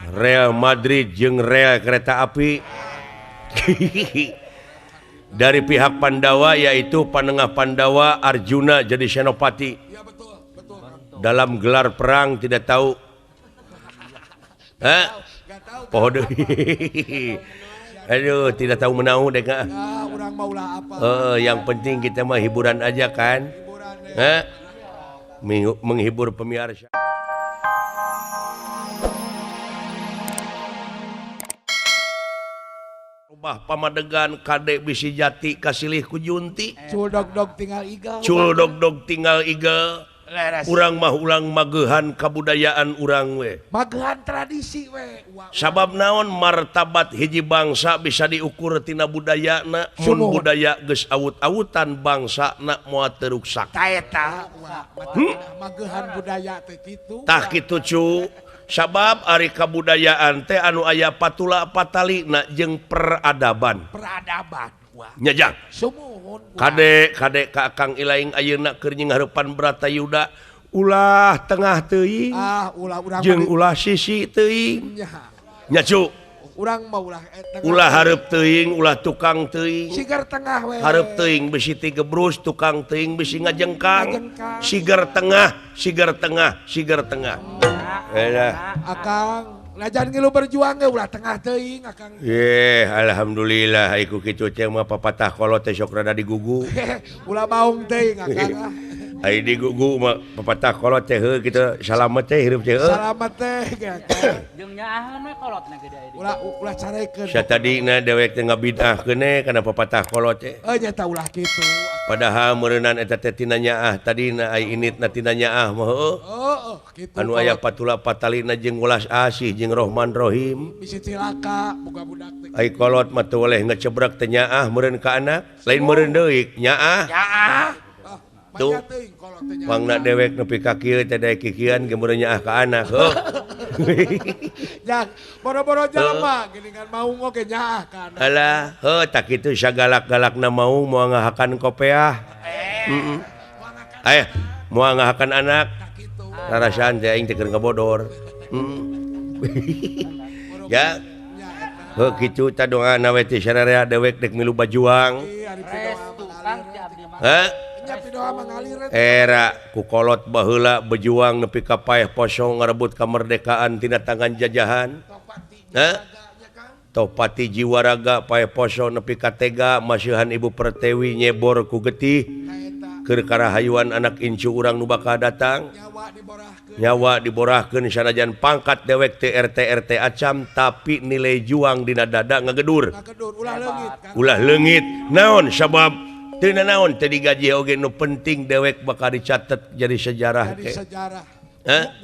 Real Madrid jeung rel kereta api. Dari pihak Pandawa yaitu Panengah Pandawa Arjuna jadi Senopati. Dalam gelar perang tidak tahu. Hah? Poho deui. Aduh, tidak tahu menahu deh ah. Yang penting kita mah hiburan aja kan. Hah? Menghibur pemirsa. Bah pamadegan kadek bisi jati kasilih ku junti. Cul dog-dog tinggal igel. Cul dog-dog tinggal igel. Urang mah ulang magehan kabudayaan urang we. Magehan tradisi we. Sabab naon martabat hiji bangsa bisa diukur tina budayana. Mun budaya geus awut-awutan bangsana moal teu ruksak. Ta eta. Magehan budaya teh kitu. Tah kitu cu. Sabab ari kabudayaan teh anu aya patula patalina jeung peradaban. Peradaban. Nya jang. Sumuhun. Kade kade ka Kang Ilaing ayeuna keur nyingharepan Bratayuda ulah tengah teuing. Ah, ulah urang jeung ulah sisi teuing. Nya cu. Urang mah ulah ulah hareup teuing, ulah tukang teuing. Sigar tengah we. Hareup teuing bisi tigebrus, tukang teuing bisi ngajengkang. Sigar tengah, sigar tengah, sigar tengah. Akang, najan ngilu berjuang ge ulah tengah teuing akang. Ye, alhamdulillah ai ku kitu teh mah papatah kolot teh sok rada digugu. Ulah baung teuing akang ah. Ai digugu mah papatah kolot teh heuh kitu salamet teh hirup teh heuh. Salamet teh akang. Jeung nyaaheun we kolotna ge da. Ulah ulah carekeun. Satadina dewek teh ngabid'ahkeun kana papatah kolot teh. Heuh nya ta ulah kitu. Padahal meureunnan eta teh tina nyaah tadina ai initna tina nyaah mah heuh. Heuh kitu. Anu aya patula patalina jeung welas asih jeung Rohman Rohim. Bisi cilaka boga budak teh. Ai kolot mah teu weleh ngecebrek teh nyaah meureun ka anak, lain meureun deui nyaah. Nyaah. Tuh. Pangna dewek nepi ka kieu teh daek kikian ge meureun nyaah ka anak heuh. Jang, boro-boro jelema geuningan maung oge nyaah ka anak. Alah, heuh tah kitu sagalak-galakna maung moal ngahakan kopeah. Heeh. Aya, moal ngahakan anak. Rarasaan teh aing teh keur ngabodor. Ya. Heuh kitu tah doana we teh sararea dewek dek milu bajuang. Hah? Era ku kolot baheula berjuang nepi ka paeh poso ngarebut kemerdekaan tina tangan jajahan. Hah? Topati jiwa raga paeh poso nepi ka tega masihan Ibu Pertiwi nyebor ku getih keur karahayuan anak incu urang nu bakal datang. Nyawa diborahkeun sanajan pangkat dewek teu RT RT acam tapi nilai juang dina dada ngagedur. Ulah leungit. Naon sabab teu nanaon teu digaji oge nu penting dewek bakal dicatet jadi sejarah teh. Hah?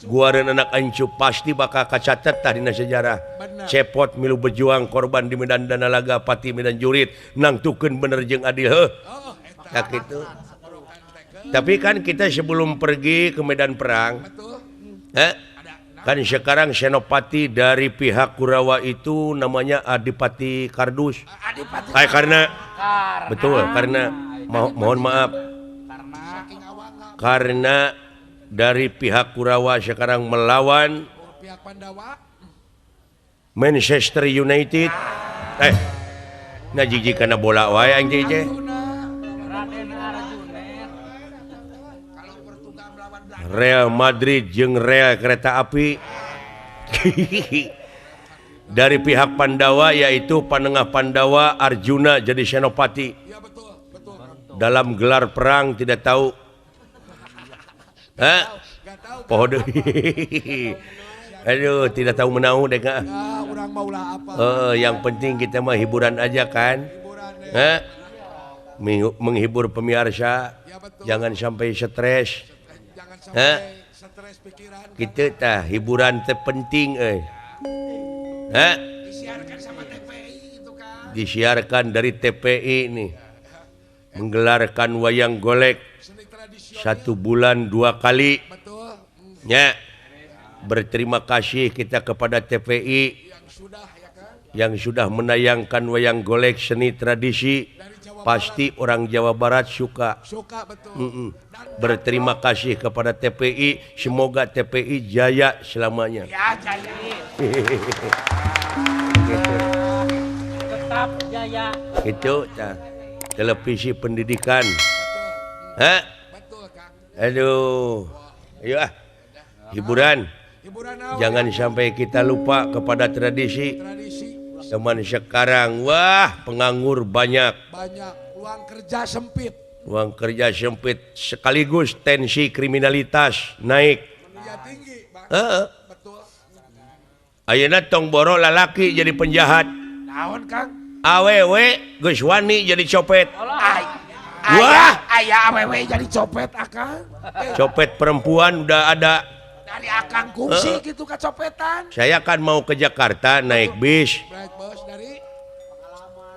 Guareun anak incu pasti bakal kacatet tah dina sejarah. Cepot milu berjuang korban di medan Danalaga pati medan jurit nangtukeun bener jeung adil heuh. Tah kitu. Tapi kan kita sebelum pergi ke medan perang, kan sekarang Senopati dari pihak Kurawa itu namanya Adipati Kardus. Adipati karena betul karena mohon maaf. Karena dari pihak Kurawa sekarang melawan Manchester United. Nah jiji kana bola wae aing teh. Real Madrid jeung rel kereta api. Dari pihak Pandawa yaitu Panengah Pandawa Arjuna jadi Senopati. Dalam gelar perang tidak tahu. Hah? Poho deui. Aduh, tidak tahu menahu deh ah. Yang penting kita mah hiburan aja kan. Hah? Menghibur pemirsa, jangan sampai stres. Hah? Kita tah hiburan teh penting euy. Hah? Disiarkan sama TPI itu kan. Disiarkan dari TPI nih. Menggelarkan wayang golek 1 bulan 2 kali. Ya. Berterima kasih kita kepada TPI Yang sudah menayangkan wayang golek seni tradisi, pasti orang Jawa Barat suka. Suka betul. Berterima kasih kepada TPI, semoga TPI jaya selamanya. Ya, jaya. Gitu. Tetap jaya. Itu nah, televisi pendidikan. Hah? Betul, Kang. Aduh. Ayo ah. Hiburan. Hiburan naon? Jangan sampai kita lupa kepada tradisi. Tradisi. Zaman sekarang wah penganggur banyak. Banyak, ruang kerja sempit. Ruang kerja sempit sekaligus tensi kriminalitas naik. Ya tinggi, Bang. Heeh. Betul. Ayeuna tong boro lalaki jadi penjahat. Naon, Kang? Awewe geus wani jadi copet. Ay, Wah, aya awewe jadi copet akang. Copet perempuan udah ada. Dari akang kungsi gitu kecopetan. Saya kan mau ke Jakarta naik bis. Naik bus dari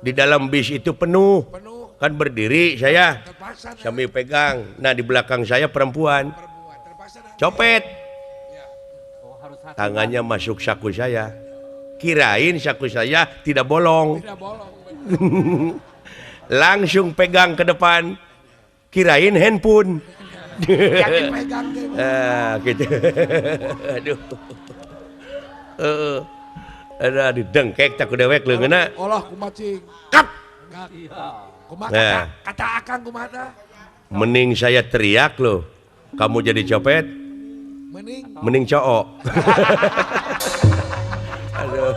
Di dalam bis itu penuh. Penuh. Kan berdiri saya terpaksa naik sambil pegang. Nah, di belakang saya perempuan. Perempuan terpaksa naik. Copet. Oh, harus hati. Tangannya masuk saku saya. Kirain saku saya tidak bolong. Tidak bolong. Langsung pegang ke depan. Kirain handphone. Yang dipegang teh. Ah, gitu. Aduh. Heeh. Ada didengkek tak ku dewek leungeunna. Olah kumaha cing. Kap. Kap. Kumaha Nah. kata akang kumaha tah? Mending saya teriak loh. Kamu jadi copet, Mending mending cowok. Aduh.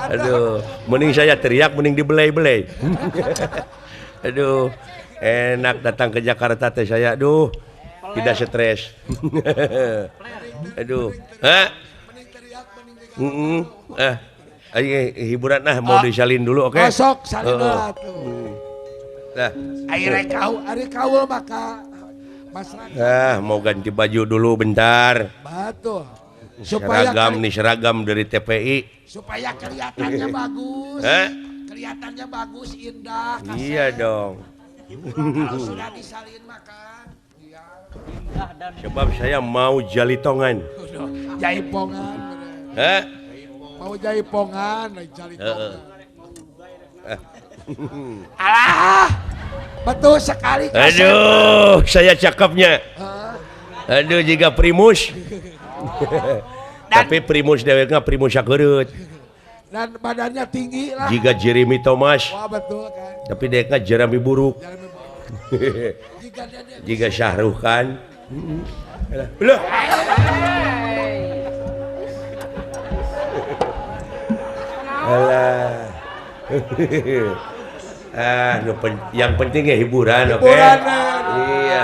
Aduh, mending saya teriak, mending dibelai-belai. Aduh, enak datang ke Jakarta teh saya. Aduh, tidak stres. Aduh. Hah? mending teriak mending digawe. Ayo hiburan nah mau disalin dulu, oke? Oh, sok salin Heeh. heula tuh. Nah, Ari rek kau, ari kaul maka masyarakat ah, mau ganti baju dulu bentar. betul. Supaya Seragam nih, seragam dari TPI. Supaya kelihatannya bagus. Hah? Kelihatannya bagus, indah, kasep. Iya dong. Hiburan kalau sudah disalin maka iya. Indah dan Sebab saya mau jalitongan. Jaipongan bener. Hah? Mau jaipongan, lain jalitongan. Heeh. Alah. Betul sekali kasep. Aduh, saya cakepnya. Heeh. Aduh, jika primus. Tapi primus deweknya primus sakereut. Dan badannya tinggi lah. Jika Jeremy Thomas, Wah betul kan. tapi deweknya Jeremy buruk. Jeremy Jika dia Jika Shahrukh Khan. Alah, Loh. Alah. Ah, yang penting ya hiburan, oke? Hiburan, Iya.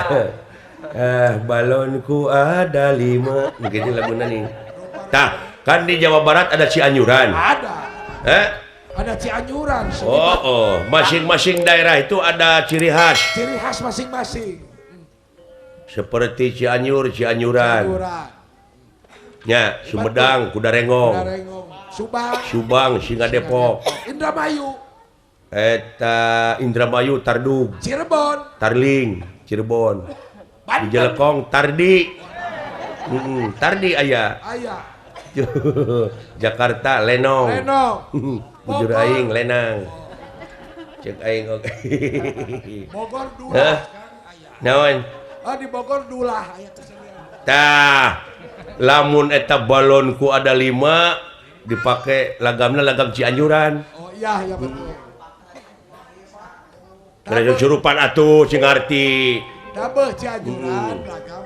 Ah, balonku ada 5. Begitu lagunya nih. Tah, kan di Jawa Barat ada Cianjuran. Ada. Eh? Ada Cianjuran. Oh, oh, masing-masing daerah itu ada ciri khas. Ciri khas masing-masing. Seperti Cianjur, Cianjuran. Cianjuran. Ya, Sumedang, Kuda Renggong. Kuda Renggong. Subang. Subang, Singa Depok. Indramayu. Eta Indramayu, Tardug. Cirebon. Tarling, Cirebon. Di Banten. Jelekong, Tardi. Tardi aya. Aya. Jakarta, Lenong. Lenong. Bujur aing Lenang. Cek aing oke. Bogor Dulah Hah? kan aya. Naon? Oh di Bogor Dulah aya kesenian. Tah, lamun eta balonku ada 5 dipakai lagamna lagam Cianjuran. Oh iya ya betul. Kada curupan atuh sing ngarti. Dabeuh Cianjuran lagam.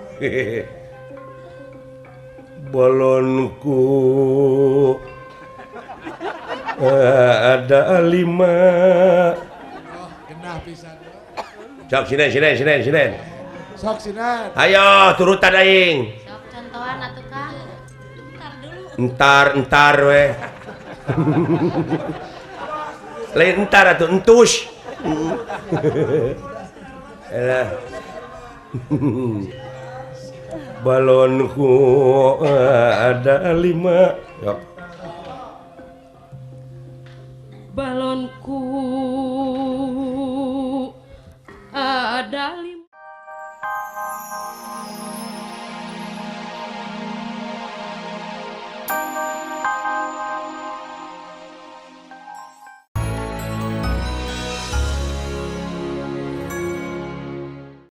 Balonku ada 5. Oh, genah pisan. Sok sinen sinen sinen sinen. Sok sinen. Ayo turutan aing. Sok contohan atuh Kang. Entar dulu. Entar entar we. Lain entar atuh entus. Alah. Balonku ada 5. Yok. Balonku ada 5.